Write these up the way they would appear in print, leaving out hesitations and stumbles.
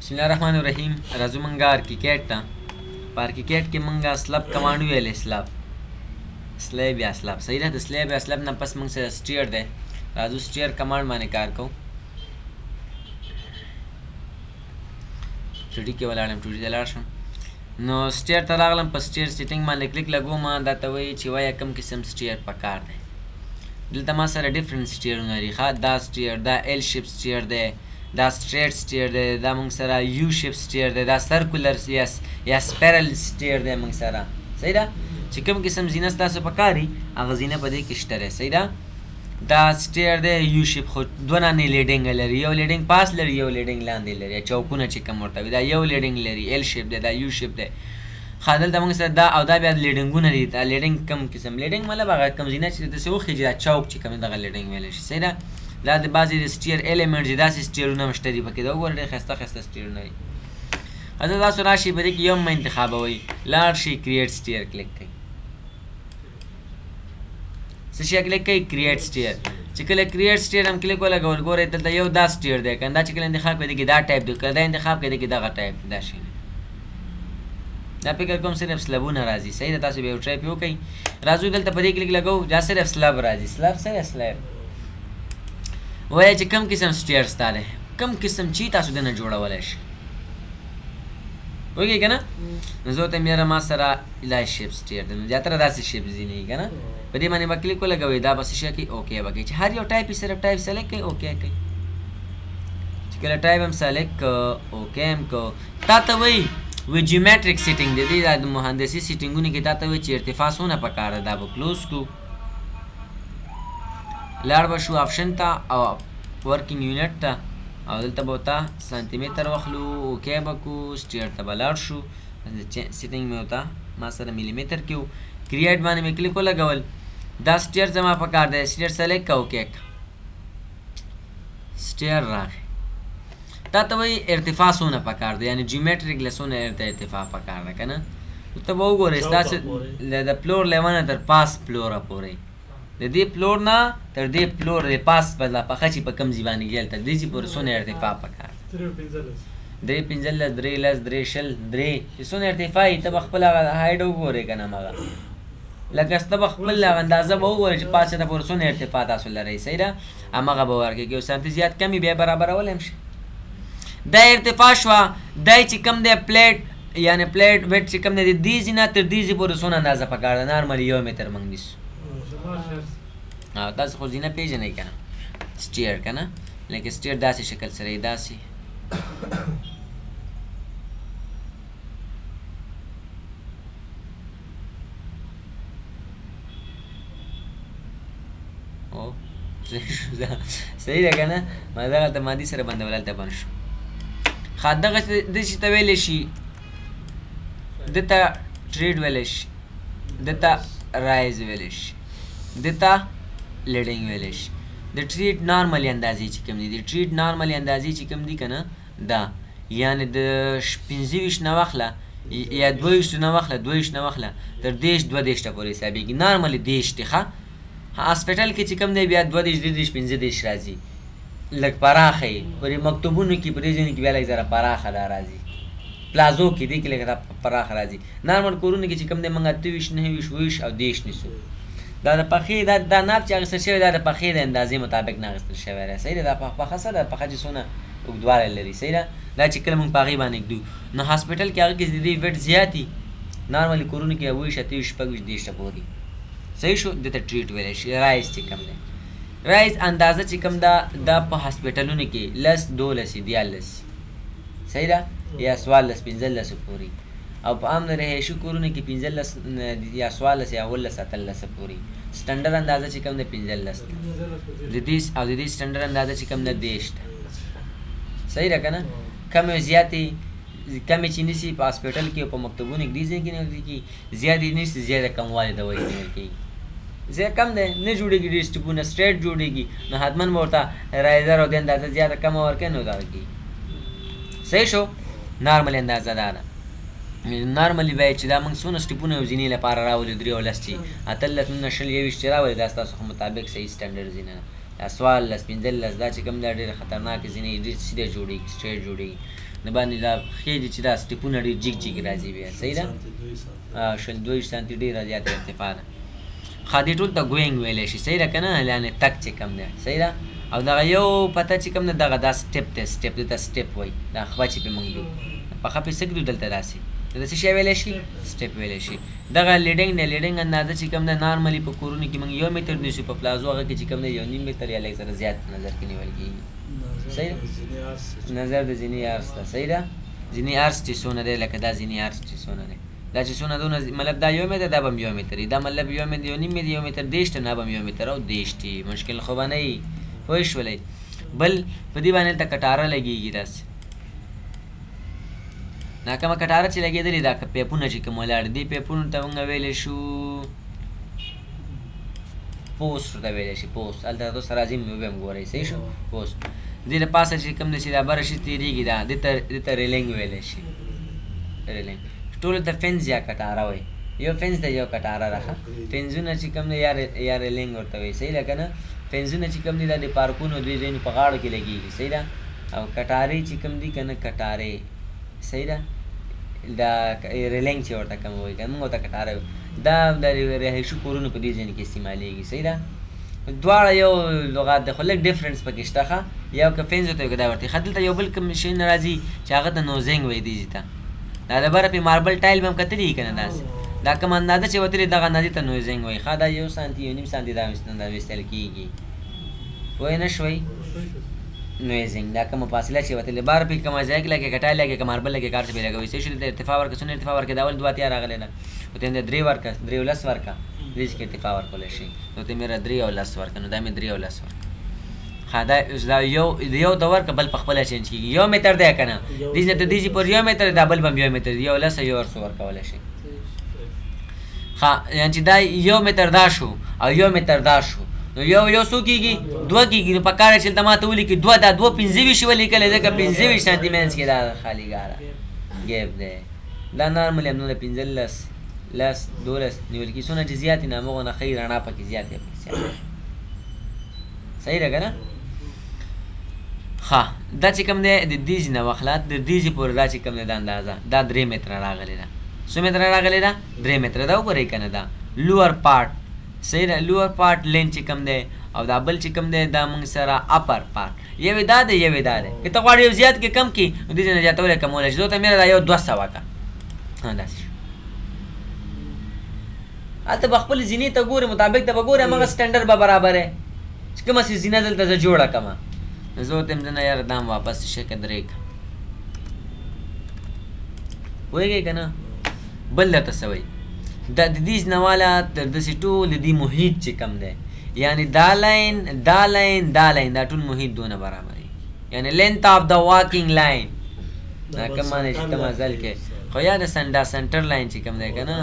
بسم الله الرحمن الرحیم. راځو مونږه ArchiCAD ته. په ArchiCAD کې مونږه slab command ویلې، slab slab یا slab، صحیح ده. د slab یا slab نه پس مونږ سره stair دی. راځو stair command باندې کار کوو. 2D کې ولاړم، 2D ته لاړ شم. نو stair ته راغلم، په stair setting باندې کلیک لګوم. دا ته وایي چې وایه کوم قسم stair پکار دی. دلته ما سره different stair ونه لري. ښه، دا stair، دا L shape stair دی، دا straight stair دی، دا مونږ سره U shape stair دی، دا circular یا spiral stair دی مونږ سره، صحیح ده. چې کوم قسم زینه ستاسو پکاري هغه زینه په دې کې شته دی، صحیح ده. دا stair دی U shape، خو دوه نانې leading لري، یو leading پاس لري، یو leading لاندې لري. چوکونه چې کوم ورته وي، دا یو leading لري، L shape دی، دا U shape دی. ښه، دلته مونږ سره دا او دا بیا leading ونه دي. دا leading کوم قسم leading مطلب هغه کوم زینه چې داسې وخیژي، دا چوک چې کوم دغه leading ویلی شي، صحیح ده. دا د بعضې د stair element دي، داسې stair ونه هم شته دي پکې. دا وګوره ډېر ښایسته ښایسته stair ونه دي. حضرت تاسو راشئ په دې کې یو مه انتخابوئ، لاړ شئ create stair کلیک کړئ. څه شی کلیک کړئ؟ create stair. چې کله create stair هم کلیک ولګول، ګورئ دلته یو دا stair دی که نه، دا چې کله انتخاب کړئ دې کې دا ټایپ دی، کله دا انتخاب کړئ دې کې دغه ټایپ دی. دا شی دا فکر کوم صرف slab ونه راځي، صحیح ده. تاسو به یو ټایپ وکړئ. راځو دلته په دې کلیک لګو، دا صرف slab راځي، slab سره slab وایي چې کوم قسم stair ستا دی، کوم قسم چې تاسو دنه جوړولی شئ، پوهېږئ که نه؟ نو زه ورته وایم یاره ما سره دا shape stair دی، نو زیاتره داسې shape ځینې وي که نه، په دې باندې به کلیک ولګوئ، دا به څه شی کوي؟ okay به کوي. چې هر یو ټایپ یې صرف type select کوي، okay کوي. چې کله ټایپ هم select کړ، okay هم کړ، تا ته وایي وی geometric setting د دې د مهندسي setting ونو کې تا ته وایي چې ارتفاع څونه پکار ده. دا به close کړو، لاړ به شو option ته او working unit ته، او دلته به ورته سانتي متر واخلو، okay به کړو، stair ته به لاړ شو. setting مې ورته ما سره ملي متر کې و، create باندې مې کلیک ولګول. دا stair زما پکار دی، stair select کړه، okay کړه، stair راغی. تا ته وایي ارتفاع څونه پکار دی، یعنې geometric له څونه ارتفاع پکار ده که نه. ته به وګورې ستاسو د floor level نه تر پاس floor ه پورې، د دې floor نه تر دې floor د پاس په لا پخه چې په کوم ځای باندې ګل تر دې ځای پورې څونه ارتفاع پکار ده؟ 3.15، 3.15، 3.10، 3.20، 3 چې څونه ارتفاع یې، ته به خپل هغه height وګورې که نه، هماغه لکه ته به خپل هغه اندازه به وګورې چې پاسه ته پورې څونه ارتفاع تاسو لرئ، صحیح ده. هماغه به ورکړي، که یو سانتي زیات کم وي بیا برابرولی هم شي. دا ارتفاع شوه، دا چې کوم دی plate، یعنې plate width چې کوم دی د دې ځای نه تر دې ځای پورې څونه اندازه پکار ده؟ normally 1 متر موږ نیسو. تاسو خو زینه پیژنئ که نه، stair که نه، لکه stair داسې شکل سره یې داسې او صحیح ده که نه؟ ما دغه ته مادي سره بندول هلته بند شو. ښه، دغه داسې ته ویلی شي، ده ته tread ویلی شي، ده ته rise ویلی شي، ده ته leading ویلی شي. د tread normally اندازې چې کوم دي، د tread normally اندازې چې کوم دي که نه، دا یعنې د 25 نه واخله یا 22 نه واخله، 22 نه واخله تر 30 32 پورې حسابېږي. normally 30 دی. ښه، هاسپټل کې چې کوم دی بیا 22 23 35 راځي، لږ پراخه یې. په دې مکتوبونو کې په دې ځایونو کې بیا لږ ذره پراخه دا راځي، پلازو کې دې کې لږ پراخه راځي. normal کورونو کې چې کوم دی موږ 28 29 20 او 30 نیسو. دا د پخې دا ناپ چې اخیستل شوی دا د پخې د اندازې مطابق نه اخیستل شوی دی، صحیح ده. دا پخه څه ده؟ پخه چې څونه اوږدوالی لري، صحیح ده. دا چې کله موږ په هغې باندې ږدو نو هاسپټل کې هغه کې د دې width زیات وي. normally کورونو کې 21 28 26 30 پورې، صحیح شو. دې ته tread ویلی شي. rise چې کوم دی، rise اندازه چې کوم ده دا په هاسپټلونو کې 10 12 13، صحیح ده، یا 14 15 پورې، او په عام رهایشي کورونو کې 15 یا 14 یا 18 18 پورې. standard اندازه چې کوم ده 15 د دې، او د دې standard اندازه چې کوم ده 30 ده، صحیح ده که نه؟ کمې زیاتې کمې چې نیسي په هاسپټل کې او په مکتبونو کې دې ځای کې نیول کېږي، زیاتې نیسي زیاته کموالی د وجې نیول کېږي. زیات کم دی نه جوړېږي، ډېر step ونه straight جوړېږي، نو حتما به ورته riser او د اندازه زیاته کمه ورکوي نو دغه کېږي. صحیح شو. normally اندازه دا ده. normally باید چې دا موږ څونه step ونه یو زینې لپاره راولو، 3 او 10 چې 18 19 20 21 چې راولو، دا ستاسو خو مطابق صحیح standard زینه ده. دا 14 15 دا چې کوم دا ډېره خطرناکه زینې، ډېر سیده جوړېږي، straight جوړېږي. د باندې دا خېږي چې دا سټیپونه ډېر جګ جګ راځي بیا، صحیح ده؟ 22 سانتي ډېره زیاته ارتفاع ده. ښه دې ټول ته ګوینګ ویلی شي، صحیح ده که نه؟ یعنې تک چې کوم دی، صحیح ده؟ او دغه یو پته چې کوم ده دغه دا سټیپ دی، سټیپ دې ته سټیپ وایي. دا خپه چې پې موږ ږدو پښه پې څه ږدو دلته داسې، دلته څه شی ویلی شي؟ سټیپ ویلی شي. دغه لیډینګ دی، لیډینګ اندازه چې کوم ده نارملي په کورونو کې موږ 1 متر نیسو، په پلازو هغه کې چې کوم دی 1.5 متر یا لږ سره زیات په نظر کې نیول کېږي. صحیح ده؟ نظر د زینې عرض ته، صحیح ده؟ زینې عرض چې څونه دی، لکه دا زینې عرض چې څونه دی، دا چې څونه دونه مطلب دا 1 متر، دا به هم 1 متر، دا مطلب 1 متر 1.5 متر 1 متر 30 نه به هم 1 متر او 30 وي، مشکل خو به نه وي، پوه شولئ؟ بل په دې باندې دلته کټاره لګېږي داسې. دا کومه کټاره چې لګېدلې دا پیپونه چې کوم ولاړ دي، پیپونو ته مونږ ویلی شو پوسټ ورته ویلی شي، پوسټ. هلته تاسو راځي وبه هم ګورئ، صحیح شو؟ پوسټ دې د پاسه چې کوم دی چې دا بره شي تېرېږي، دا دې ته ریلینګ ویلی شي، ریلینګ. ټولو ته فنس یا کټاره وایي، یو فنس دی یو کټاره ده. ښه فنسونه چې کوم دی یا ریلینګ ورته وایي، صحیح ده که نه؟ فنسونه چې کوم دي دا د پارکونو دوی ځایونو په غاړو کې لګېږي، صحیح ده؟ او کټارې چې کوم دي که نه، کټارې، صحیح ده؟ دا ریلینګ چې ورته کوم وایي که نه، موږ ورته کټاره وایو. دا د رهایشي کورونو په دې ځایونو کې استعمالېږي، صحیح ده؟ دواړه یو لغات دی خو لږ ډیفرنس پکې شته. ښه یو که فنس ورته وایي که دا ورته. ښه دلته یو بل کوم شی نه راځي چې هغه ته نوزینګ وایي دې ځای ته. دا د بره پې ماربل ټایل به هم کتلي که نه، داسې دا کوم اندازه چې وتلې دغه اندازې ته نوزینګ وایي. ښه دا 1 سانتي 1.5 سانتي دا ویستل کېږي، پوه نه شوئ؟ نویزینګ دا کومه فاصله چې وتلې بار پې کومه ځای کې لګې کټای لګې که ماربل لګې کار څه پې لګوي، صحیح شو؟ دلته ارتفاع ورکړه، څونه ارتفاع ورکړه؟ دا اول 2.80 راغلی ده، ورته مې 3 ورکړه، 3.10 ورکړه، دې کې ارتفاع ورکولی شي، ورته مې 3.10 ورکړه، نو دا مې 3.10 ورکړه. ښه دا اوس دا یو ته ورکړه بل په خپله چینج کېږي، 1 متر دی که نه، دې نه ته دې ځای پورې 1 متر دی، دا بل به هم 1 متر دی، 1.10 یو ورڅو ورکولی شي. ښه یعنې چې دا 1 متر دا شو او 1 متر دا شو، نو یو یو څو کېږي؟ 2 کېږي. نو په کار چې دلته ما ته ولیکي 2، دا 2 25 ولیکلې ځکه 25 سانتي منځ کې دا خالیګاه ده، ګیپ دی. دا نارملي همدومره 15 10 12 نیول کېږي، څونه چې زیات وي نو هماغونه ښه رڼا پکې زیاته پکې زیاته، صحیح ده که نه؟ ښه دا چې کوم دی د دې ځای نه واخله د دې ځای پورې دا چې کوم دی دا اندازه دا 3 متره راغلې ده. څو متره راغلې ده؟ 3 متره ده. وګورئ که نه دا لوور پارټ، صحیح ده؟ لوور پارټ لین چې کوم دی او دا بل چې کوم دی دا موږ سره اپر پارټ، یوې دا دی یوې دا دی. که ته غواړې یو زیات کې کم کړي نو دې ځای نه زیاتولی کمولی شي. زه ورته مې دا یو 200 کړه، داسې شو. هلته به خپلې زینې ته ګورې، مطابق ته به ګورې، هماغه سټنډرډ به برابر دی چې کومه سي زینه دلته زه جوړه کړم. زه ورته وایم زه نه یاره دا هم واپس شي که درې کړه، پوهېږې که نه؟ بل درته څه وایي، دا د دې نه والا تر داسې ټول د دې محیط چې کوم دی، یعنې دا لاین دا لاین دا لاین دا ټول محیط دونه برابر دی، یعنې لینث آف د واکینګ لاین، دا کوم معنی چې ته مزل کې خو یا د سنډا سنټر لاین چې کوم دی که نه،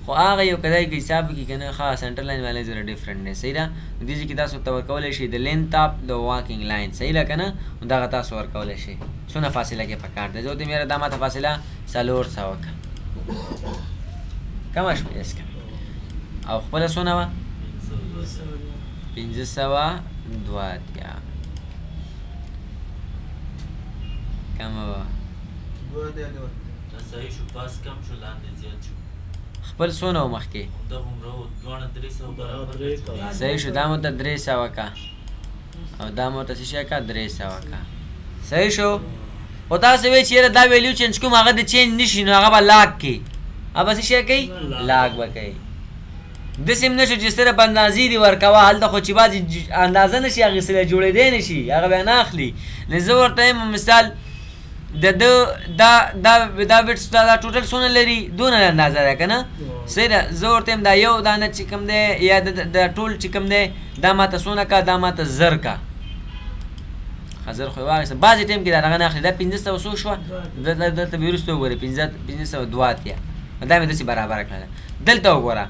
خو هغه یو کدای کې حساب کې که نه، ښه سنټر لاین والے زره ډیفرنټ دی، صحیح ده؟ دې ځای کې تاسو ته ورکولی شئ د لینث آف د واکینګ لاین، صحیح ده که نه؟ دغه تاسو ورکولی شئ څونه فاصله کې پکار دی. زه ورته وایم یاره دا ماته فاصله 400 کړه، کمه شوه؟ یس کمه. او خپله څونه وه؟ 582 کمه وه. صحیح شو، پاس کم شو لاندې زیات شو. خپل څونه و مخکې؟ صحیح شو، دا مو ته 300 کا او دا مو ته څه شی کا 300 کا، صحیح شو؟ خو تاسو وایئ چې یاره دا ویلیو چینج کوم هغه د چینج نشي، نو هغه به لاک کړي، هغه به څه شی کوي؟ لاک به کوي. داسې هم نه شو چې صرف اندازې دې ورکوه، هلته خو چې بعضې اندازه نه شي اخیستلی، جوړېدی نه شي، هغه بیا نه اخلي. نو زه ورته وایم مثال د ده دا دا دا ویټس دا ټوټل څونه لري؟ دونه اندازه ده که نه؟ صحیح ده. زه ورته وایم دا یو دانه چې کوم دی یا د ټول چې کوم دی دا ماته څونه کا؟ دا ماته 1000 کا. 1000 خو یې واخیسته، بعضې ټایم کې دا دغه نه اخلي. دا 500 څو شوه؟ دلته به وروسته وګورئ 582، دا مې داسې برابره کړله. دلته وګوره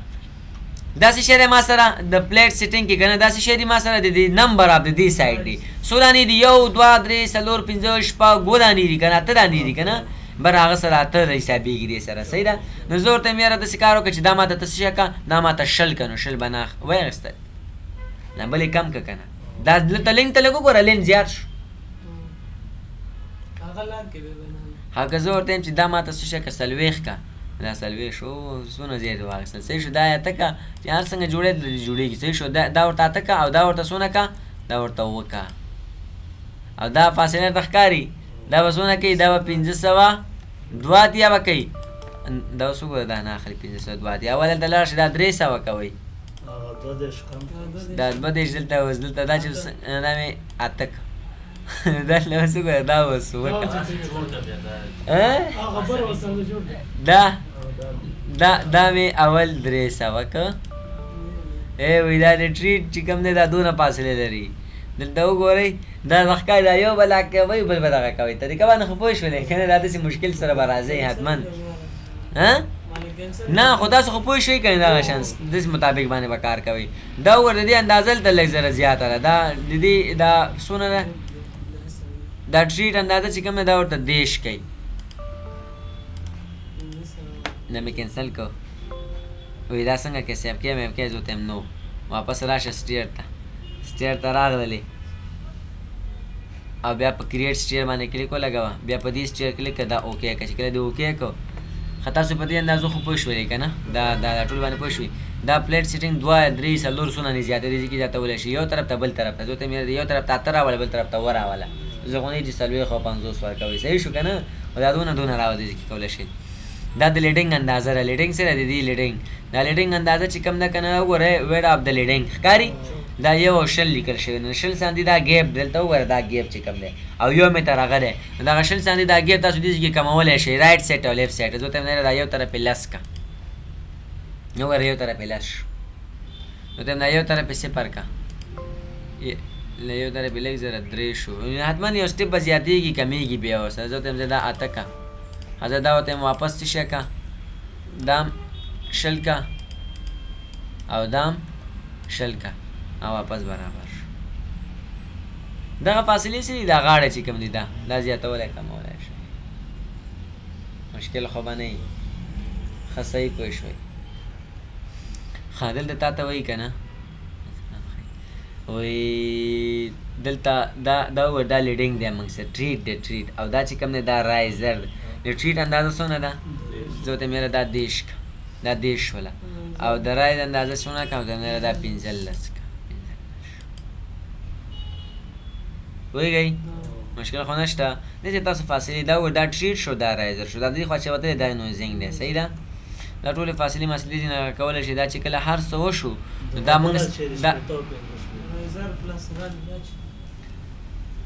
داسې شی دی ما سره د پلیټ سیټینګ کې که نه، داسې شی دی ما سره د دې نمبر اف د دې سایډ دی، څو دانې دي؟ 1 2 3 4 5 6 7 دانې دي که نه، 8 دانې دي که نه، بر هغه سره 8 حسابېږي دې سره، صحیح ده؟ نو زه ورته وایم یاره داسې کار وکړه چې دا ماته ته څه شی کړه، دا ماته 20 کړه، نو 20 به نه وایې نه بلې کم کړه که نه، دا دلته لینک ته لږ وګوره، لین زیات شو. هغه لاندې به نه. هغه زه ورته یم چې دا ماته څه شی که 40 که دا 40 شو، څونه زیات واخیستل. صحیح شو. دا اته که چې هر څنګه جوړېدل جوړېږي. صحیح شو. دا ورته اته که او دا ورته څونه که دا ورته اووه که، او دا فاصله ته ښکاري. دا به څونه کوي؟ دا به 582 به کوي. دا اوس وګوره، دا نه اخلي 582. اول دلته لاړ شي، دا 300 کوي. دا 32 دلته اوس دلته دا چې دا مې اته که دا له اوس وګوره، دا اوس اووه که. دا دا دا مې اول 300 که. ای وایي دا د tread چې کوم دی دا دونه فاصله لري. دلته وګورئ، دا ښکاري دا یو بل کوي بل به دغه کوي. طریقه باندې خو پوه شولې که نه؟ دا داسې مشکل سره به راځئ حتما. نه خو تاسو خو پوه شئ که نه؟ دغه شان داسې مطابق باندې به کار کوئ. دا وګوره، د دې اندازه دلته لږ زره زیاته ده. دا د دې دا څونه ده؟ دا tread اندازه چې کوم ده دا ورته 30 کوي. دا مې cancel کړ. وایي دا څنګه کې save کې مې کې زه ورته وایم نو واپس راشه stair ته. stair ته راغللې او بیا په create stair باندې کلیک ولګوه. بیا په دې stair کلیک کړه، دا okay کړه. چې کله دې okay کړ، ښه تاسو په دې اندازو خو پوه شولې که نه؟ دا دا ټول باندې پوه شوي. دا plate setting 2 3 4 څونه نه زیاتې دي چې زیاتولی شي، یو طرف ته بل طرف ته. زه ورته وایم یو طرف ته 8 راوله، بل طرف ته 7 راوله. زه خو نه چې 40 او 50 ورکوي. صحیح شو که نه؟ خو دا دونه دونه راوله چې کولی شي. دا د leading اندازه ده. leading سره د دې leading، دا leading اندازه چې کوم ده که نه وګوره، width of the leading ښکاري. دا 1 20 لیکل شوی، نو 20 سانتي دا gap دلته وګوره، دا gap چې کوم دی او 1 متر هغه دی. دغه 20 سانتي دا gap تاسو دې کې کمولی شئ، right side او left side. زه ته نه دا یو طرف لس کا، نو وګوره یو طرف لس شو. نو ته دا یو طرف 0 کا، له یو طرف لږ زره 3 شو. حتما یو step به زیاتېږي کمېږي بیا ورسره. زه ته دا 8 کا، زه دا ورته واپس څه شی کا، دام 20 کا او دام 20 کا او واپس برابر شو. دغه فاصلې څه دي؟ دا غاړه چې کوم دي دا دا زیاتولی کمولی شي، مشکل خو به نه وي. ښه صحیح پوه شوئ. ښه دلته تا ته وایي که نه، وایي دلته دا دا وګوره، دا leading دی موږ سره، tread دی tread، او دا چې کوم دی دا riser دی. د tread اندازه څونه ده؟ زه ورته وایم دا 30 که، دا 30 شوله. او د rise اندازه څونه که؟ ورته وایم دا 15 که، 15 شو. پوهېږئ؟ مشکل خو نشته. داسې تاسو فاصلې دا وګوره، دا tread شو، دا riser شو، دا دې خوا چې وتلی دا nosing دی. صحیح ده؟ دا ټولې فاصلې مسلې ځینې کولی شي. دا چې کله هر څه وشو نو دا موږ دا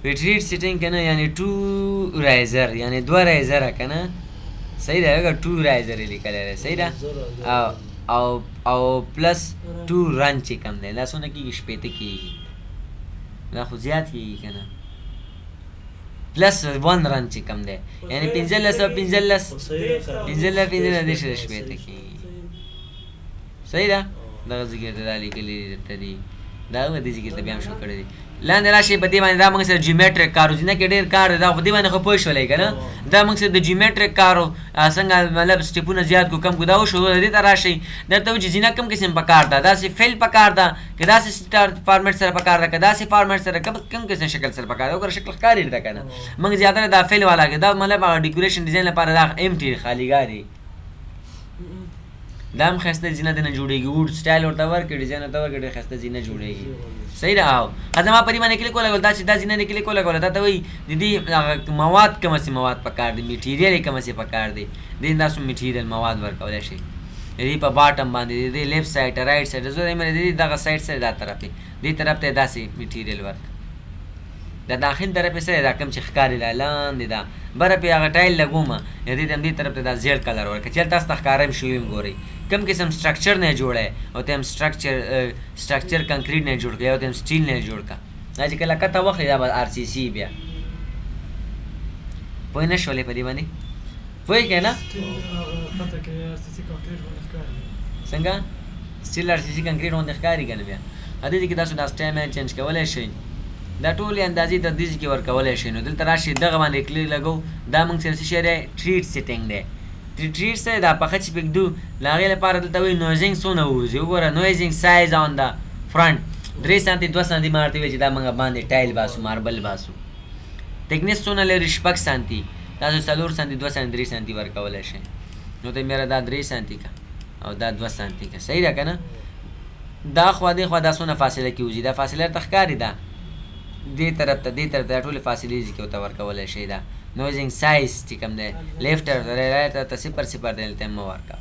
tread setting کنه، یعنی 2 riser، یعنی 2 riser کنه. صحیح ده؟ هغه 2 riser لیکلی دی. صحیح ده؟ او او او plus 2 run چې کوم دی دا څونه کېږي؟ 60 کېږي. دا خو زیات کېږي که نه؟ plus 1 run چې کوم دی، یعنی 15 او 15 15 15 دېرش 60 کېږي. صحیح ده؟ دغه ذکر ته دا لیکلي دي درته دي، دا دې ذکر ته بیا هم شو کړی دی. لاندې راشي په دې باندې دا موږ سره geometric کارو ځینه کې ډېر کار دی. دا په دې باندې خو پوه شولې که نه؟ دا موږ سره د geometric کارو څنګه مطلب step ونه زیات کو کم کو دا وشو. دې ته راشي درته چې زینه کوم قسم په کار ده، داسې fill په کار ده که داسې star format سره په کار ده که داسې فارمټ سره، کوم قسم شکل سره په کار ده. وګوره شکل ښکاري درته که نه؟ موږ زیاتره دا fill والا کې دا مطلب هغه decoration design لپاره دا empty خالیګاه دی. دا هم ښایسته زینه دنه جوړیږي، wood style ورته ورکړي، ډیزاین ورته ورکړي، ډېر ښایسته زینه جوړیږي. صحیح ده؟ او زما په دې باندې کلیک ولګول، دا چې دا زینه دې کلیک ولګول، دا ته وایي د دې هغه مواد کوم څه مواد پکار دي، material یې کوم څه پکار دي. دې تاسو material مواد ورکولی شئ. د دې په bottom باندې، د دې left side right side، زه وایم د دې دغه side سره دا طرف دی، دې طرف ته داسې material ورک. دا داخل طرف سره دا کوم چې ښکاري دا لاندې دا بره پې هغه tile لګوم، د دې دې طرف ته دا زیړ color ورکړه چې تاسو ته ښکاره هم شوي. هم ګورئ کوم قسم structure نه جوړی او ته هم structure concrete نه جوړ کړي او ته هم steel نه جوړ کا. دا چې کله کته واخلي دا به RCC بیا. پوه نه شولې په دې باندې؟ پوه که نه؟ څنګه steel RCC concrete غوندې ښکاري که نه؟ بیا دې کې تاسو دا style change کولی شئ، دا ټولې اندازې ته دې کې ورکولی شئ. نو دلته راشئ دغه باندې کلیک لګو. دا موږ سره څه شی دی؟ tread setting دی. tread سره دا پخه چې پکدو د هغې لپاره دلته وایي nosing څونه ووځي. وګوره nosing size on the front 3 سانتي 2 سانتي ما ورته وویل چې دا موږ باندې tile باسو، marble باسو. thickness څونه لري؟ 6 سانتي. تاسو 4 سانتي، 2 سانتي، 3 سانتي ورکولی شئ. نو ته میره دا 3 سانتي که او دا 2 سانتي که، صحیح ده که نه؟ دا خوا دې خوا دا څونه فاصله کې وځي؟ دا فاصله ورته ښکاري ده، دې طرف ته دې طرف ته ټولې فاصلې ځي کې ورته ورکولی شئ. دا nosing size چې کوم دی left طرف ته right طرف ته 0 0 دی، دلته مه ورکوه.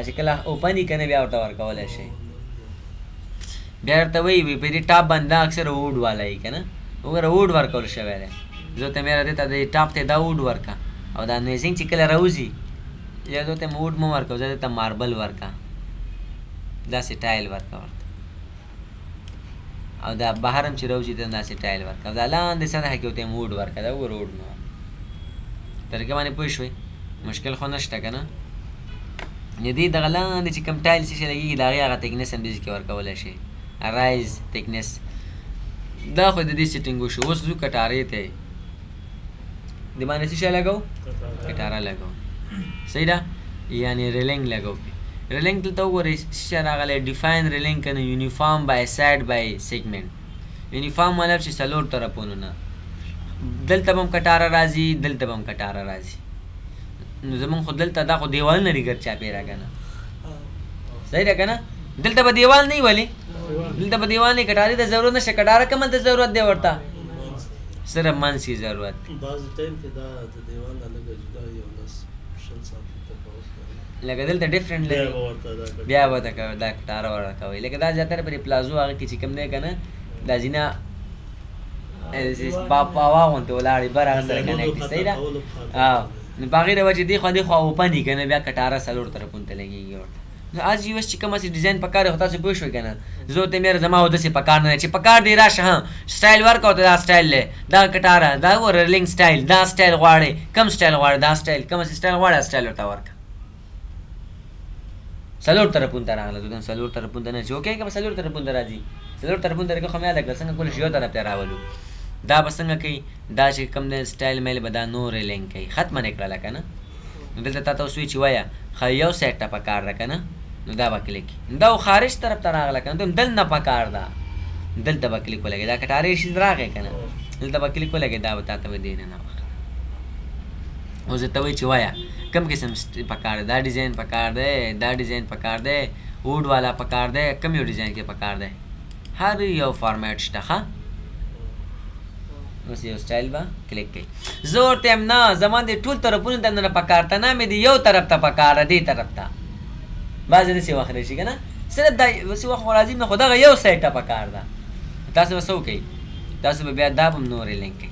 چې کله open یې که نه بیا ورته ورکولی شئ. بیا ورته وایي په دې top باندې دا اکثره wood والا یي که نه، وګوره wood ورکول شوی دی. زه ته مې دې ته د top ته دا wood ورکه او دا nosing چې کله راوځي یا زه ته wood مه ورکوه، زه ته marble ورکه، داسې tile ورکه ورته، او دا بهر هم چې راوځي ته داسې tile ورکه، او دا لاندې سطحه کې ورته wood ورکه، دا وګوره wood مه ورکه. طریقه باندې پوه شوئ؟ مشکل خو نشته که نه؟ د دې دغه لاندې چې کوم tile څه شی لګېږي د هغې هغه thickness هم دې کې ورکولی شئ، rise thickness. دا خو د دې setting وشو. اوس ځو کټارې ته، د باندې څه شی لګو؟ کټاره لګو، صحیح ده؟ یعنی railing لګو. railing دلته وګورئ څه شی راغلی، define railing که نه، uniform by side by segment. uniform مطلب چې څلور طرفونو نه، دلته به هم کټاره راځي، دلته به هم کټاره راځي. نو زمونږ خو دلته دا خو دیوالونه دي ګرد چاپېره که نه، صحیح ده که نه؟ دلته به دیوال نه وي، ولې دلته به دیوال نه، کټارې ته ضرورت نشته. کټاره کوم ته ضرورت دی ورته؟ صرف منځ کې ضرورت دی. بعضې time کې دا د دیوال نه لږه جدا یو 10 20 سانتي تفاوت لري، لکه دلته different لري، بیا به دا کټاره ورته کوي. لکه دا زیاتره پر پلازو هغه کې چې کوم دی که نه، دا ځینه پاوا غونډې ولاړې بر هغه سره connect دي، صحیح ده؟ نو په هغې د وجې دې خوا دې خوا open وي که نه، بیا کټاره څلور طرفونو ته لګېږي ورته. نو as you wish چې کوم هسې design پکار دی، خو تاسو پوه شوئ که نه؟ زه ورته وایم یاره زما خو داسې پکار نه دی، چې پکار دی راشه، ها style ورکړه ورته، دا style دی، دا کټاره، دا وګوره railing style، دا style غواړې، کوم style غواړې، دا style، کوم هسې style غواړې، style ورته ورکړه. څلور طرفونو ته راغله، زه څلور طرفونو ته نه چې okay که به څلور طرفونو ته راځي، څلور طرفونو ته خو مې یاده کړه څنګه کولی شو یو طرف ته راولو. دا به څنګه کوي؟ دا چې کوم دی style میل به دا نور railing کوي، ختمه نه کړله که نه. نو دلته تا ته اوس وایي چې وایه ښه یو side ته پکار ده که نه، نو دا به کلیک، دا خارج طرف ته راغله که نه، دلته پکار ده، دلته به کلیک ولګي، دا کټارې شي راغی که نه، دلته به کلیک ولګي، دا به تا ته به دې نه واخله. اوس ته وایي چې وایه کوم قسم پکار دی، دا design پکار دی، دا design پکار دی، wood والا پکار دی، کوم یو design کې پکار دی، هر یو فارمیټ شته. ښه اوس یو style به کلیک کوي. زه ورته وایم نه، زما دې ټول طرفونو ته نه پکار ته نه، مې دې یو طرف ته پکار ده، دې طرف ته. بعضې داسې وخت راشي که نه، صرف دا داسې وخت خو راځي نه، خو دغه یو side ته پکار ده. تاسو به څه وکړئ؟ تاسو به بیا دا به هم نو railing کوئ،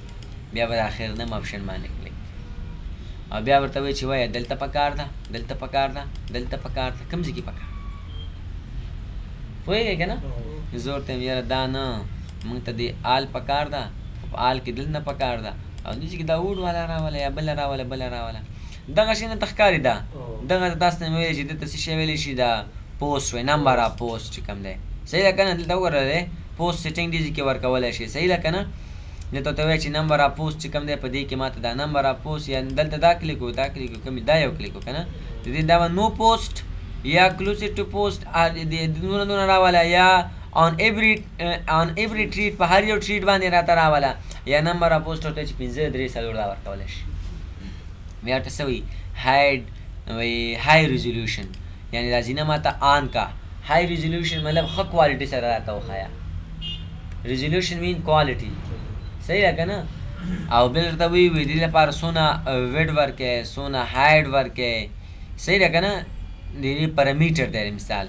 بیا به د اخر نم option باندې کلیک او بیا ورته وایي چې وایه دلته پکار ده، دلته پکار ده، دلته پکار ده، کوم ځای کې پکار؟ پوهېږئ که نه؟ زه ورته وایم یاره دا نه، موږ ته دې all پکار ده، په all کې دلته نه پکار ده، او دې چې دا wood والا راوله یا بله راوله، بله راوله، دغه شی نه ته ښکاري ده. دغه تاسو ته مې ویلي چې دلته څه شی ویلی شي، دا پوسټ وایي، number of post چې کوم دی، صحیح ده که نه؟ دلته وګوره دی post setting دې ځای کې ورکولی شي، صحیح ده که نه؟ دلته ورته وایي چې number of post چې کوم دی په دې کې ماته دا number of post، یا دلته دا کلیک وکړو، دا کلیک وکړو، کوم دا یو کلیک وکړو که نه، د دې دا no post یا close to post دې نور نور راوله، یا on every tread په هر یو tread باندې راته راوله، یا number of post ورته چې 5 3 4 دا ورکولی شي. بیا ورته څه وایي؟ هایډ وایي high resolution، یعنې دا ځینه ماته on کا. high resolution مطلب ښه quality سره راته وښیه، resolution mean quality، صحیح ده که نه؟ او بل ورته وایي وایي دې لپاره څونه width ورکړې، څونه height ورکړې، صحیح ده که نه؟ د دې parameter دی مثال.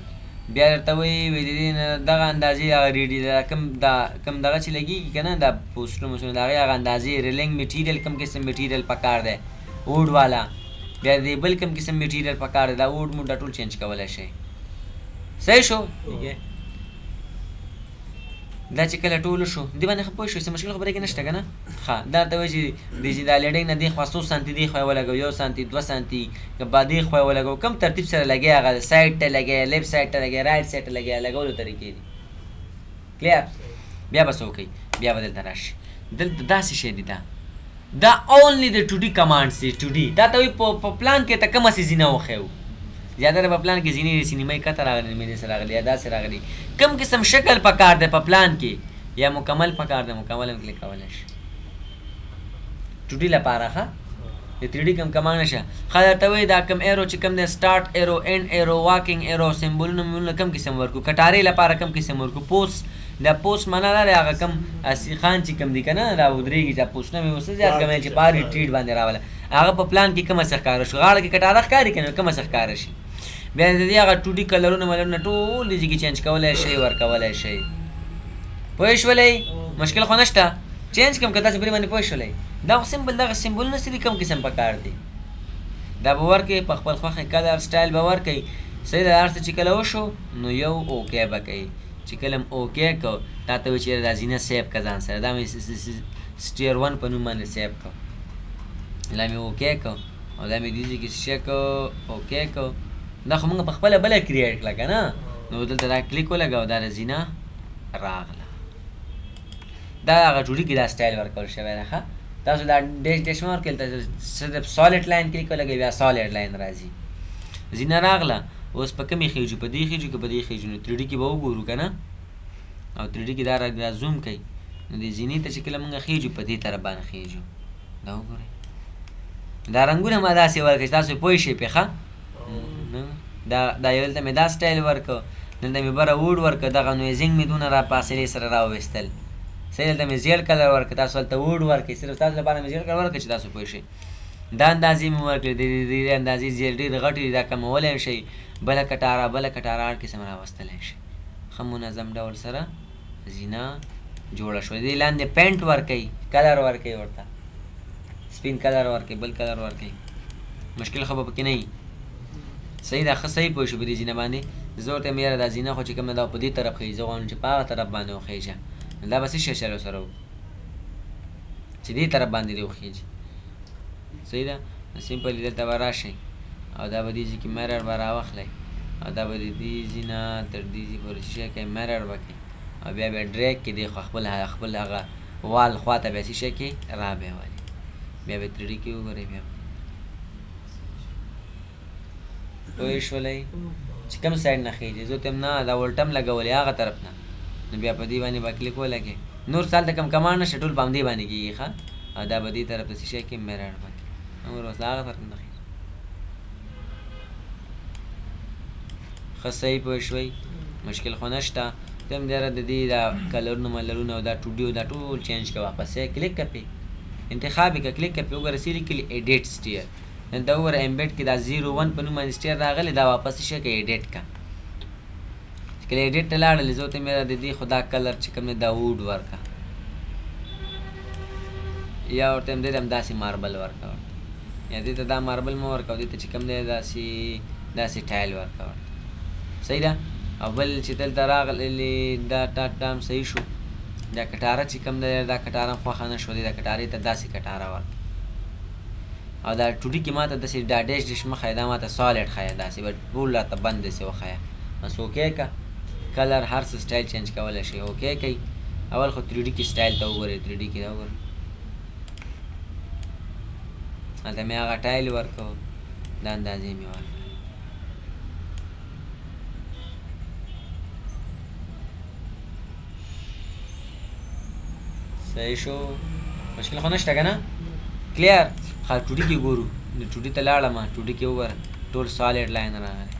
بیا درته وایي وایي د دې نه دغه اندازې هغه ریډي ده، کوم دا کوم دغه چې لګېږي که نه، دا پوسټونه موسټونه د هغې هغه اندازې، railing material کوم قسم material پکار دی، wood والا، بیا د بل کوم قسم material پکار دی، دا wood مو دا ټول change کولی شئ. صحیح شو؟ دا چې کله ټول شو دې باندې ښه پوه شو، څه مشکل خو پرې کې نشته که نه؟ ښه دا ورته وایي چې د چې دا leading نه دې خوا څو سانتي دې خوا یې ولګوو، 1 سانتي 2 سانتي، که به دې خوا یې ولګوو، کوم ترتیب سره لګې، هغه side ته لګې، left side ته لګې، right side ته لګې، لګولو طریقې دي. clear؟ بیا به څه وکړئ؟ بیا به دلته راشي، دلته داسې شی دی، دا دا only د 2D commands دی، 2D دا ته وایي په پلان کې ته کومه څه زینه وښیو. زیاتره په پلان کې ځینې سینمای کته راغلي، نیمه داسې راغلي یا داسې راغلي، کوم قسم شکل پکار دی په پلان کې، یا مکمل پکار ده، مکمل هم کلیک کولی شي. 2D لپاره ښه د 3D کوم command نشه. ښه درته وایي دا کوم arrow چې کوم دی، start arrow، end arrow، walking arrow، سمبولونه مولونه کوم قسم ورکو، کټارې لپاره کوم قسم ورکو، پوسټ دا پوسټ معنا دا دی هغه کوم سیخان چې کوم دی که نه دا ودرېږي، دا پوسټونه مې اوس زیات کوم چې پاري ټریټ باندې راوله، هغه په پلان کې کومه څه ښکاره شو، غاړه کې کټاره ښکاري که نه کومه څه ښکاره شي. بیا د دې هغه 2D کلرونه ملرونه ټول دې کې چینج کولی شئ، ورکولی شئ. پوه شولئ؟ مشکل خو نشته. چینج کوم که تاسو پرې باندې پوه شولئ. دا خو simple دغه سمبولونه څه دي، کوم قسم پکار دي، دا به ورکړئ په خپل خوښې colour style به ورکړئ. صحیح ده. هر څه چې کله وشو نو یو okay به کوي. چې کله هم okay کو تا ته وایي چې یاره دا زینه save که ځان سره، دا مې stair 1 په نوم باندې save کو، دا مې okay کو او دا مې دې ځای کې څه شی کو، okay کو. دا خو موږ په خپله بله create کړه که نه، نو دلته دا کلیک ولګوه، دا زینه راغله. دا هغه 2D کې دا سټایل ورکول شوی دی. ښه تاسو دا dash dash مه ورکړئ، تاسو صرف solid line click ولګوئ، بیا solid line راځي. زینه راغله. اوس په کومې خېژو، په دې خېژو که په دې خېژو؟ نو 3D کې به وګورو که نه، او 3D کې دا را زوم کوي. نو دې زینې ته چې کله موږ خېژو په دې طرف باندې خېژو. دا وګورئ، دا رنګونه ما داسې ورکړي چې تاسو پوه شئ پرې. ښه دا یو دلته مې دا سټایل ورکړ، دلته مې بره wood ورکړ، دغه noising مې دونه را فاصلې سره راوویستل. صحیح، دلته مې زیړ colour ورکړ، تاسو هلته wood ورکړئ، صرف تاسو لپاره مې زیړ colour ورکړ چې تاسو پوه شئ. دا اندازې مې ورکړې، د دې اندازې زیړ ډېرې غټې دي، دا کمولی هم شئ. بله کټاره بله کټاره هر قسم راوستلی شئ. ښه منظم ډول سره زینه جوړه شوه. دې لاندې paint ورکوي، colour ورکوي، ورته سپین colour ورکوي، بل colour ورکوي، مشکل خو به پکې نه وي. صحیح ده. ښه صحیح پوه شو په دې زینه باندې. زه ورته وایم یاره دا زینه خو چې کومه ده په دې طرف خېژي، زه غواړم چې په هغه طرف باندې وخېژه. نو دا به څه شی چل سره وکړو چې دې طرف باندې دې وخېژي. صحیح ده. نو simply دلته به راشئ او دا به دې ځای کې mirror به راواخلئ او دا به د دې ځای نه تر دې ځای پورې څه شی کوي، mirror به کوي او بیا به drag کې دې خوا خپل هغه wall خوا ته بیا څه شی کوي، را به یې والي. بیا به 3D کې وګورئ. بیا پوه شولئ چې کوم side نه خېژي. زه ورته وایم نه دا ولټم لګولې هغه طرف نه، نو بیا په دې باندې به کلیک ولګوئ. نور څه هلته کوم command نشته، ټول په همدې باندې کېږي. ښه او دا به دې طرف ته څه شی کوي، mirror به کوي. نور اوس هغه طرف نه خېژي. ښه صحیح پوه شوئ، مشکل خو نشته. ته هم ډېره د دې دا کلرونه ملرونه او دا 2D او دا ټول change که واپس یې کلیک که پې انتخاب یې که کلیک که پې وګوره څه لیکلي، edit stair. دلته وګوره embed کې دا 01 په نوم باندې stair راغلی، دا واپس څه شی که edit که. چې کله edit ته لاړلې زه ورته وایم یاره د دې خو دا colour چې کوم دی دا wood ورکړه، یا ورته وایم دې ته هم داسې marble ورکړه ورته، یا دې ته دا marble مه ورکړه، دې ته چې کوم دی داسې tile ورکړه ورته. صحیح ده. او بل چې دلته راغلې دا ټام صحیح شو. دا کټاره چې کوم دی دا کټاره هم خوښه نه شوه، دا کټارې ته داسې کټاره ورکړه. او دا 2D کې ماته داسې دا dash dash مه ښیه، دا ماته solid ښیه، داسې به ټول راته بند داسې وښیه. بس okay که colour هر څه style change کولی شئ. okay کوي. اول خو 3D کې style ته وګورئ، 3D کې دا وګورئ، هلته مې هغه tile ورکړو، دا اندازې مې ورکړه. صحیح شو، مشکل خو نشته که نه؟ clear. ښه 2D کې ګورو، نو 2D ته لاړم، 2D کې وګوره ټول solid line راغلی،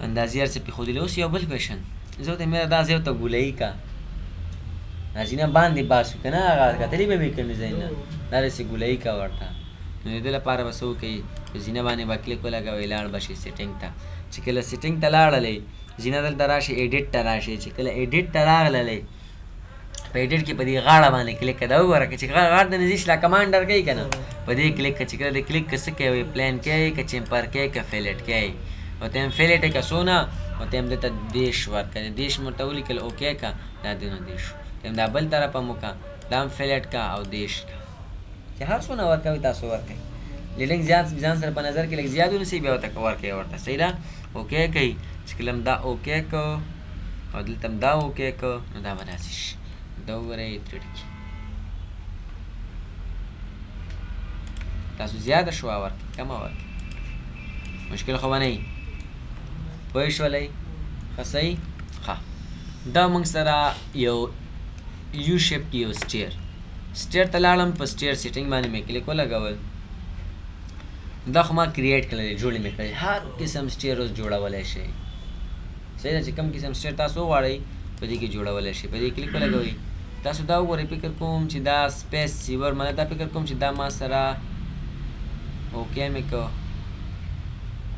اندازې هر څه پرې ښودلي. اوس یو بل question، زه ورته وایم یاره دا ځای ورته ګولایي که دا زینه باندې باسو که نه، هغه کتلې به مې کوم ځای نه، دا داسې ګولایي که ورته. نو د دې لپاره به څه وکړئ، په زینه باندې به کلیک ولګوئ، لاړ به شئ setting ته. چې کله setting ته لاړلئ، زینه دلته راشي، edit ته راشي. چې کله edit ته راغللئ، په edit کې په دې غاړه باندې کلیک کړه، دا وګوره که چې غاړه د نږدې شي لا command درکوي که نه، په دې کلیک کړه. چې کله دې کلیک کړه څه کوي، plane کوي که chamfer کوي که fillet کوي. ورته هم fillet یې که څونه، ورته هم دلته 30 ورکړه، 30 مې ورته ولیکل، okay که دا دونه 30 شو. ته هم دا بل طرف هم وکړه، دا هم fillet که او 30 که، چې هر څونه ورکوي تاسو ورکوي. لږ زیات ځان سره په نظر کې لږ زیات ونیسئ، بیا ورته ورکوي ورته. صحیح ده. okay کوي. چې کله هم دا okay که او دلته هم دا okay که، نو دا به داسې شي. دا وګورئ 3D کې تاسو زیاته شوه ورکړئ کمه ورکړئ، مشکل خو به نه وي. پوه شولئ؟ ښه صحیح. ښه دا موږ سره یو U shape کې یو stair، stair ته لاړم، په stair setting باندې مې کلیک ولګول. دا خو ما create کړل، جوړې مې کړل. هر قسم stair اوس جوړولی شئ. صحیح ده، چې کوم قسم stair تاسو وغواړئ په دې کې جوړولی شئ. په دې کلیک ولګوئ. تاسو دا وګورئ، فکر کوم چې دا space saver معنی دا فکر کوم چې دا ما سره okay مې کو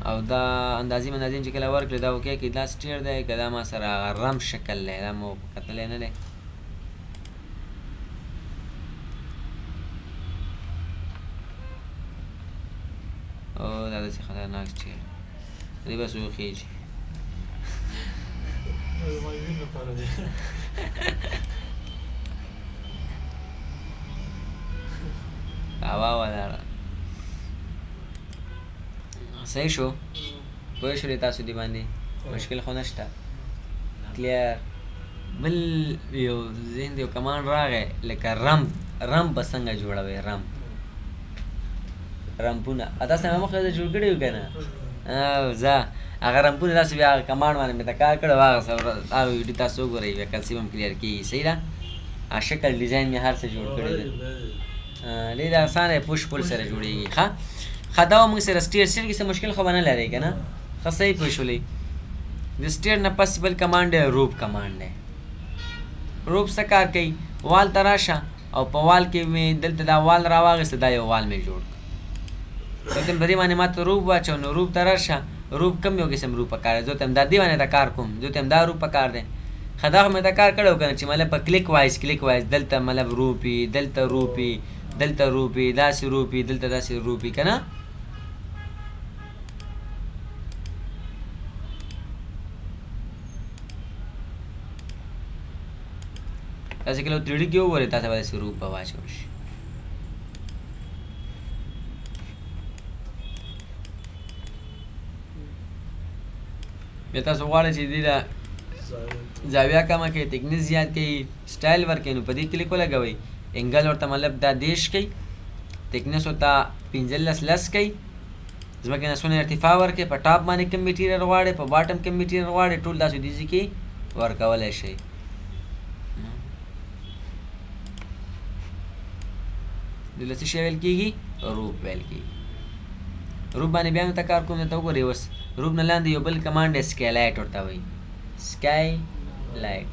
او دا اندازې مندازې چې کله ورکړې دا okay کې دا stair دی که دا ما سره ramp شکل دی، دا مو کتلی نه دی. او دا داسې خطرناک stair دی، بس وخیږي. هوا ولاړه. صحیح شو، پوه شولې تاسو دې باندې مشکل خو نشته؟ clear. بل یو ذهن یو command راغی لکه ramp، ramp به څنګه جوړوي؟ ramp ramp ونه تاسو مې مخکې جوړ کړي وو که نه؟ ځه هغه ramp ونه تاسو بیا هغه command باندې مې ته کار کړی، هغه ویډیو تاسو وګورئ، بیا کلسیم هم clear کېږي. صحیح ده، هغه شکل design مې هر څه جوړ کړی دی. ډېر اسانه دی، push pull سره جوړېږي. ښه ښه دا موږ سره stair، stair کې څه مشکل خو به نه لرئ که نه؟ ښه صحیح پوه شولئ. د stair نه پس بل command دی، rope command دی. rope څه کار کوي؟ wall ته راشه او په wall کې مې دلته دا wall راواخیسته، دا یو wall مې جوړ کړ. دلته په دې باندې ما ته rope واچو، نو rope ته راشه، rope کوم یو قسم rope پکار دی؟ زه ته هم دا دې باندې ته کار کوم، زه ته هم دا rope پکار دی. ښه دا خو مې ته کار کړی و که نه چې مطلب په click wise، click wise دلته مطلب rope وي، دلته rope وي، دلته rope وي، داسې rope وي، دلته داسې rope وي که نه؟ تاسې کله 3D کې وګورئ، تاسې به داسې rope به واچول شي. بیا تاسو غواړئ چې دې له زاویه کمه کړئ، thickness زیات کړئ، سټایل ورکړئ، نو په دې کلیک ولګوئ. angle ورته مطلب دا 30 کړئ، thickness ورته 15 لس کړئ، ځمکې نه څونه ارتفاع ورکړئ، په top باندې کوم material غواړئ، په bottom کوم material غواړئ، ټول تاسو دې ځای کې ورکولی شئ. دلته څه شی ویل کېږي؟ rope ویل کېږي. rope باندې بیا هم ته کار کوم، ته وګورئ اوس rope نه لاندې یو بل command دی، skylight ورته وایي. skylight،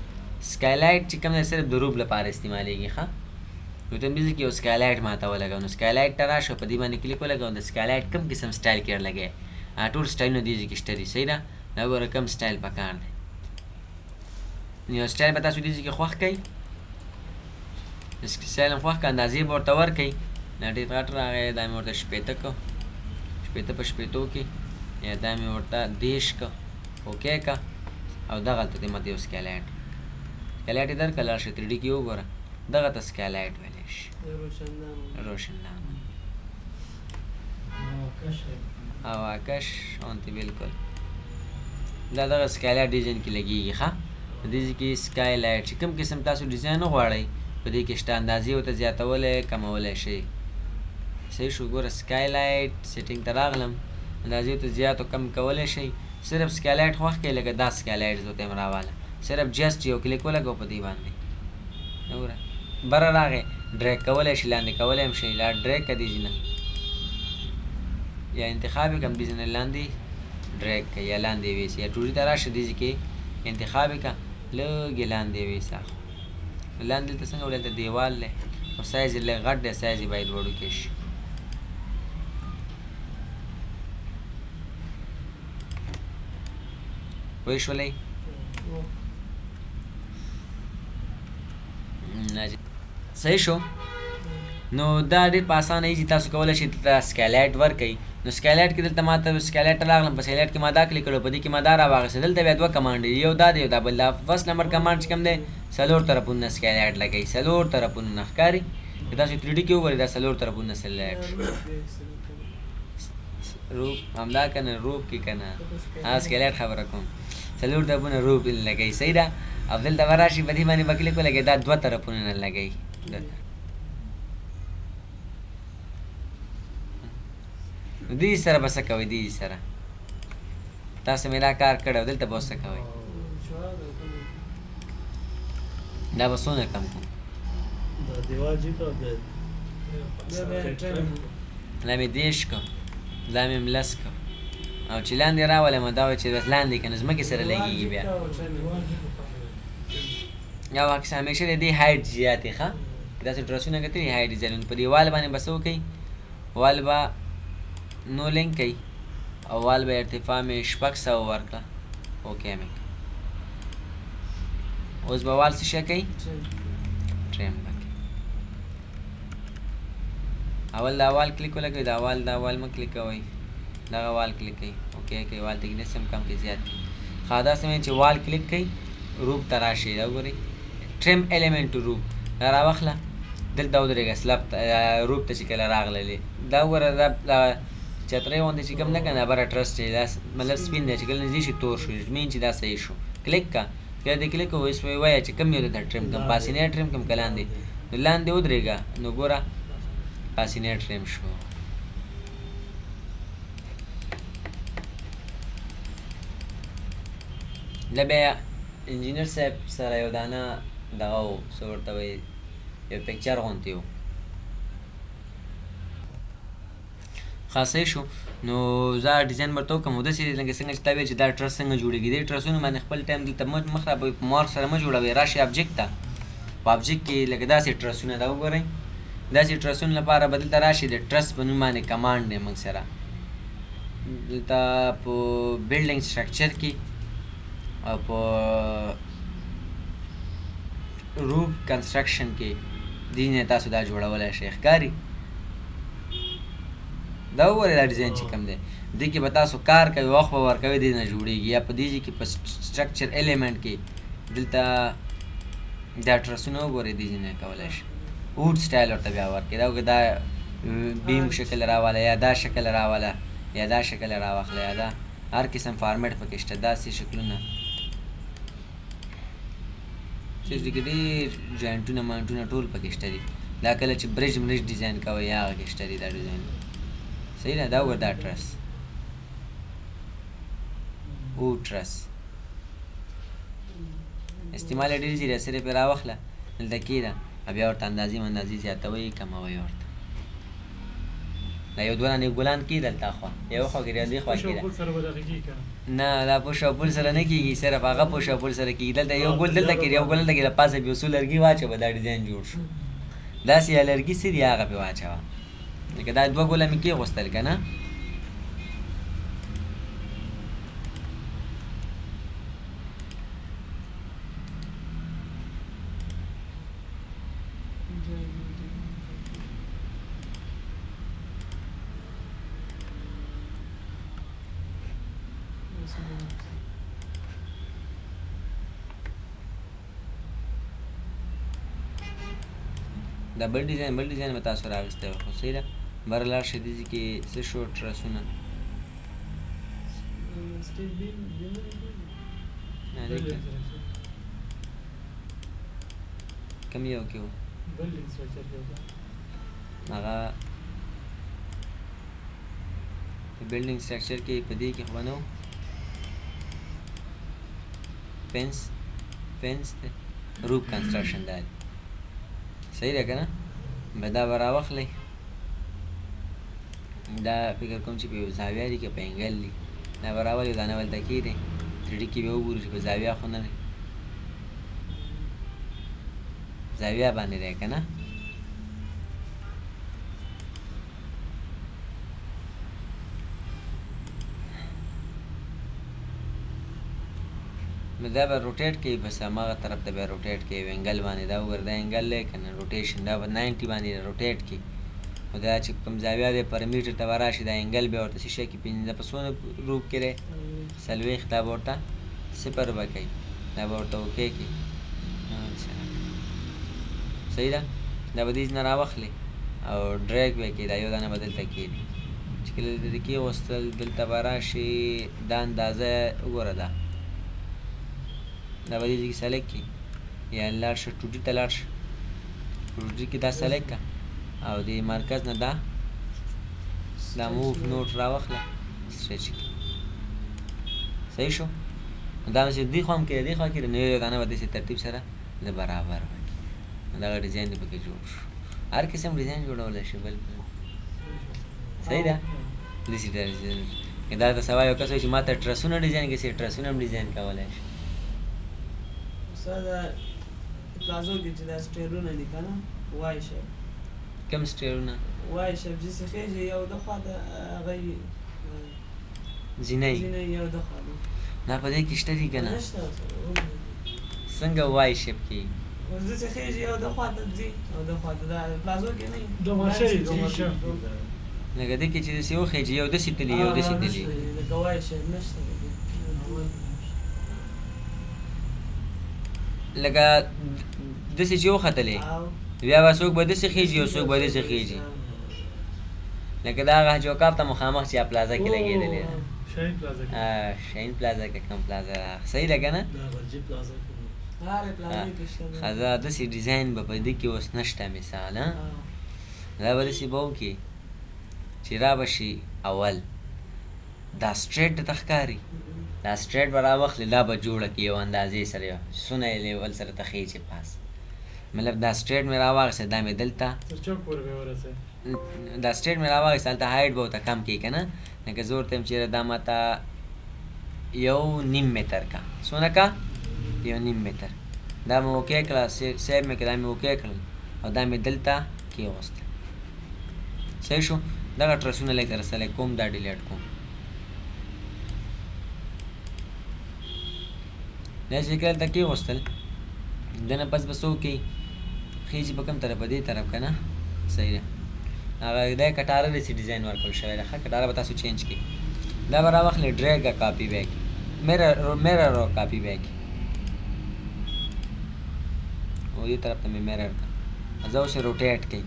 skylight چې کوم دی صرف د rope لپاره استعمالېږي. ښه نو ته دې کې یو skylight ماته ولګوه، نو skylight ته راشه، په دې باندې کلیک ولګوه، د skylight کوم قسم سټایل کې لګوې، ټول سټایلونه دې ځای کې شته دي. صحیح ده، دا وګوره کوم سټایل پکار دی. یو سټایل به تاسو دې ځای کې خوښ کړئ، سټایل هم خوښ کړئ، اندازې به ورته ورکړئ. دا ډېر غټ راغی، دا مې ورته 60 کړ، 60 په 60 کې، یا دا مې ورته 30 کړ، okay کړه، او دغلته دې ماته یو skylight، skylight یې درکړه، لاړ شه 3D کې وګوره، دغه ته skylight ویلی شي. روشندان هواکش اونتي بالکل. دا دغه skylight design کې لګېږي. ښه دې ځای کې skylight چې کوم قسم تاسو design وغواړئ په دې کې شته، اندازې ورته زیاتولی کمولی شئ. صحیح شو، ګوره skylight setting ته راغلم، اندازې ورته زیات او کم کولی شئ. صرف skylight خوښ کړئ، لکه دا skylight زه ورته راواله، صرف just یو کلیک ولګوه په دې باندې، وګوره بره راغی، drag کولی شي، لاندې کولی هم شي، لا drag که دې ځای نه، یا انتخاب یې کړم دې ځای نه لاندې drag که، یا لاندې یې ویسي، یا 2D ته راشه دې ځای کې انتخاب یې که، لږ یې لاندې یې ویسه. لاندې دلته څنګه ولې دلته دیوال دی، خو سایز یې لږ غټ دی، سایز یې باید وړوکی شي. پوه شولئ؟ صحیح شو. نو دا ډېر په اسانه ایزي تاسو کولی شئ دلته skylight ورکړئ. نو skylight کې دلته ما ته skylight ته راغلم، په skylight کې ما دا کلیک کړو، په دې کې ما دا راواخیسته. دلته بیا دوه command دي، یو دا دی یو دا بل. دا first number command چې کوم دی څلور طرفونه skylight لګوي، څلور طرفونه نه ښکاري. که تاسو 3D کې وګورئ دا څلور طرفونه skylight rope همدا که نه rope کې که نه skylight خبره کوم، څلور طرفونه rope لګوي. صحیح ده. او دلته به راشي په دې باندې به کلیک ولګوي، دا دوه طرفونه نه لګوي. دې سره به څه کوئ؟ دې سره تاسو مې دا کار کړی، دلته به څه کوئ؟ دا به څونه کم کړو؟ دا دیوال جګ او بیا دا مې 30 کړو، دا مې هم 10 کړو، او چې لاندې راولم دا وایي چې بس لاندې که نه ځمکې سره لګېږي بیا. یا واکس همیشه د دې height زیاتې ښه، داسې ټرسونه کتلي height زیات، نو په دیوال باندې به څه وکړئ؟ wall به no link کوي او wall به ارتفاع مې 600 ورکړه، okay مې کړه. اوس به wall څه شی کوي؟ trim به کوي. اول دا wall click ولګوئ، دا wall دا wall مه کلیک کوئ، دغه wall click کوئ، okay کوئ، wall thickness هم کم کوي زیات کوي. ښه داسې مې چې wall click کوي roof ته راشي، دا وګورئ trim element to roof، دا راواخله دلته ودرېږه slab ته، roof ته چې کله راغللې دا وګوره، دا چترۍ غوندې چې کوم نه که نه بره truss چې دا مطلب سپین دی، چې کله نږدې شي تور شو، مین چې دا صحیح شو. کلیک که کله دې کلیک وویس وایه چې کوم یو درته trim کړم، پاسینی trim کړم که لاندې؟ نو لاندې ودرېږه، نو ګوره پاسینی trim شو. دا بیا انجینر صاحب سره یو دانه دغه و، څه ورته وایي، یو picture غوندې و. ښه صحیح شو. نو زه design ورته وکړم، داسې لکه څنګه چې تا ویل چې دا truss څنګه جوړېږي، دې truss ونو باندې خپل time دلته مخ را په مارک سره مه جوړوئ، راشئ object ته، په object کې لکه داسې truss ونه دا وګورئ، داسې truss ونو لپاره به دلته راشئ د truss په نوم باندې command دی موږ سره دلته په building structure کې او په roof construction کې دې نه تاسو دا جوړولی شئ. ښکاري دا وګورئ دا design چې کوم دی، دې کې به تاسو کار کوئ، وخت به ورکوئ، دې نه جوړېږي. یا په دې ځای کې په structure element کې دلته دا truss ونه وګورئ، دې ځای نه کولی شئ wood style ورته بیا ورکړئ. دا وګورئ دا beam شکل راواله، یا دا شکل راواله، یا دا شکل راواخله، یا دا هر قسم format پکې شته، داسې شکلونه چې دې کې ډېر joint ونه مانټونه ټول پکې شته دي. دا کله چې bridge مرج design کوئ یا هغه کې شته دي دا design. صحیح ده؟ دا وګوره دا truss او truss استعمال یې ډېر زیات، صرف یې راواخله دلته کېده بیا ورته اندازې مندازې زیاتوئ کموئ ورته. دا یو دوه دانې ګلان کېده دلته خوا یو خوا کې دې خوا کې ده، نه دا push او pull سره نه کېږي، صرف هغه push او pull سره کېږي. دلته یو ګل دلته کې یو ګل دلته کې د پاسه بیا څو لرګي واچوه دا design جوړ شو. داسې لرګي څه دي هغه پرې واچوه، لکه دا دوه ګله مې کېغوستل که نه. دا بل design بل design به تاسو راوستی وي، خو صحیح ده. بره لاړ شئ دې ځای کې څه شو truss ونه، کوم یو کې و هغه په building structure کې په دې کې خو به نه و، fence fence دی roof construction دا دی. صحیح ده که نه؟ به دا به راواخلئ، دا فکر کوم چې په یو زاویه دي که په angle دي، دا به راولئ دا نه دلته کښېږدئ، 3D کې به وګورو چې په زاویه خو نه دی، زاویه باندې دی که نه؟ نو دا به rotate کوي، بس هماغه طرف ته به rotate کوي angle باندې. دا وګوره دا angle دی که نه rotation، دا به 90 باندې rotate کوي. نو دا چې کوم زاویه دی parameter ته به راشي، دا angle به ورته څه شی کې 5 په څونه روپ کې دی 40، دا به ورته 0 به کوي، دا به ورته okay کوي. صحیح ده؟ دا به دې نه راواخلي او drag به کوي، دا یو دانه به دلته کښېږدي، چې کله دلته کښېغوستل دلته به راشي دا اندازه وګوره، دا دا به دې ځای کې select کړي، یا لاړ شه 2D ته لاړ شه، 2D کې دا select کړه او د مرکز نه دا دا move node راواخله stretch کړي. صحیح شو؟ دا چې دې خوا هم کې دې خوا کې نو یو دانه به داسې ترتیب سره د برابر پکې دغه ډیزاین دې پکې جوړ شو. هر قسم ډیزاین جوړولی شي بلکل. صحیح ده؟ داسې ډیزاین دا ته سبا یو کس وایي چې ما ته ټرسونه ډیزاین کړي، ټرسونه هم ډیزاین کولی شي. استاد پلازو کې چې دا سټیرونه دي که نه، وای شیپ. کوم سټیرونه؟ وای شیپ چې څه خېژي یو د خوا ته هغه زینه زینه یو د خوا ده. دا په دې کې شته دي که نه؟ نشته. څنګه وای شیپ کې؟ اوس داسې خېژي یو د خوا ته ځي او د خوا ته، دا پلازو کې نه وي. لکه دې کې چې داسې وخېژي یو داسې تلي یو داسې تلي. لکه وای شیپ نشته. لکه داسې چې وختلې بیا به څوک به داسې خېژي او څوک به داسې خېژي. لکه دا هغه جوکاف ته مخامخ چې پلازا کې لګېدلې ده. شاهین پلازا کې. شاهین پلازا کې کوم پلازا ده؟ صحیح ده که نه؟ ښه دا داسې ډیزاین به په دې کې اوس نشته. مثال دا به داسې به وکړي چې را به شي اول دا سټریټ درته ښکاري، دا سټریټ به راواخلې، دا به جوړه کړي یو اندازې سره، یو څونه یې لیول سره ته خېژي پاس. مطلب دا سټریټ مې راواخیسته، دا مې دلته تر چوک پورې به ورسوي. دا سټریټ مې راواخیسته، هلته هایټ به ورته کم کړي که نه. لکه زه ورته وایم چې دا ما ته 1.5 متر کا، څونه کا؟ 1.5 متر. دا مې اوکې کړه، سیب مې کړه، دا مې اوکې کړل او دا مې دلته کېوسته. صحیح شو؟ دغه ټرسونه لږ درسره سلیکټ کوم، دا ډیلیټ کوم. دا چې کله دلته کېوستل دنه پس به څه وکړي؟ خېژي په کوم طرف؟ په دې طرف که نه؟ صحیح ده. هغه دا کټاره داسې ډیزاین ورکړل شوی ده. ښه کټاره به تاسو چینج کړئ. دا به راواخلئ، ډریګ کاپي به یې کړئ، میرر کاپي به یې کړئ، او دې طرف ته مې میرر کړه. زه اوس یې روټیټ کړئ.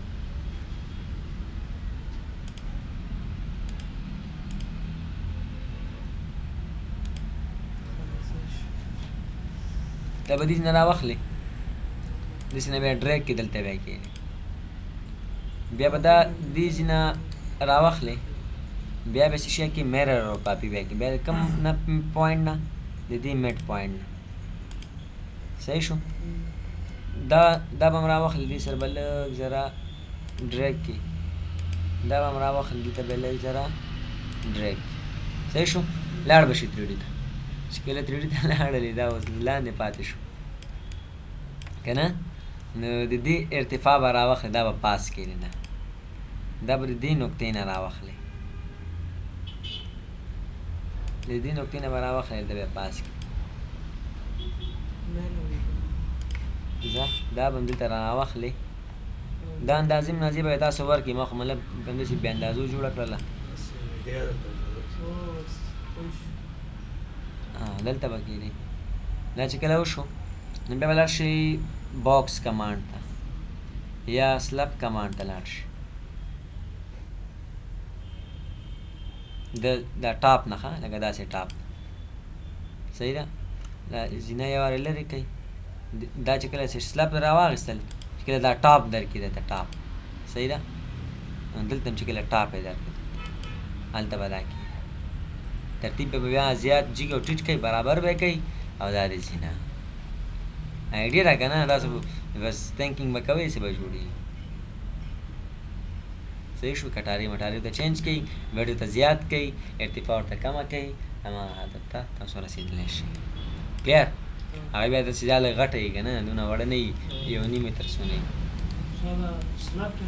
دا به دې نه راواخلې، داسې نه بیا ډریګ کړې، دلته بیا کښېنې. بیا به دا دې ځای نه راواخلې، بیا به څه شی کې میرر او کاپي بیا کې، بیا د کوم نه پوینټ نه، د دې میډ پوینټ نه. صحیح شو؟ دا به هم راواخلې، دې سره به لږ ذره ډریګ کړي، دا به هم راواخلې، دې ته به لږ ذره ډریګ کړي. صحیح شو؟ لاړ به شي 3D ته. چې کله 3D ته لاړلې دا اوس لاندې پاتې شو که نه، نو د دې ارتفاع به راواخلې، دا به پاس کړي، دا به د دې نقطې نه راواخلې، د دې نقطې نه به راواخلې، دلته به پاس کړي. ځه دا به هم دلته راواخلې. دا اندازې منازې به تاسو ورکړي، ما خو مطلب همداسې بې اندازو جوړه کړله. دلته به کېدی. دا چې کله وشو نو بیا به لاړ شئ باکس کمانډ ته یا سلب کمانډ ته لاړ شئ. دا ټاپ نه، ښه لکه داسې ټاپ. صحیح ده؟ دا زینه یو وارې لرې کړئ. دا چې کله چې سلب راواخیستل، چې کله دا ټاپ درکړي درته ټاپ. صحیح ده؟ دلته هم چې کله ټاپ یې درکړي هلته به دا کېږي. ترتیب به بیا زیات جیګ او ټیټ کوي، برابر به یې کوي. او دا دې زینه آیډیا ده که نه؟ تاسو بس تینکینګ به کوئ څه به جوړېږي. صحیح شو؟ کټارې مټارې ورته چینج کړئ، ویډ ورته زیات کړئ، ارتفاع ورته کمه کړئ، هماغه هدف ته تاسو رسېدلی شئ. کلیر؟ هغه بیا داسې دا لږ غټه وي که نه، دونه وړه نه وي، 1.5 متر څونه وي.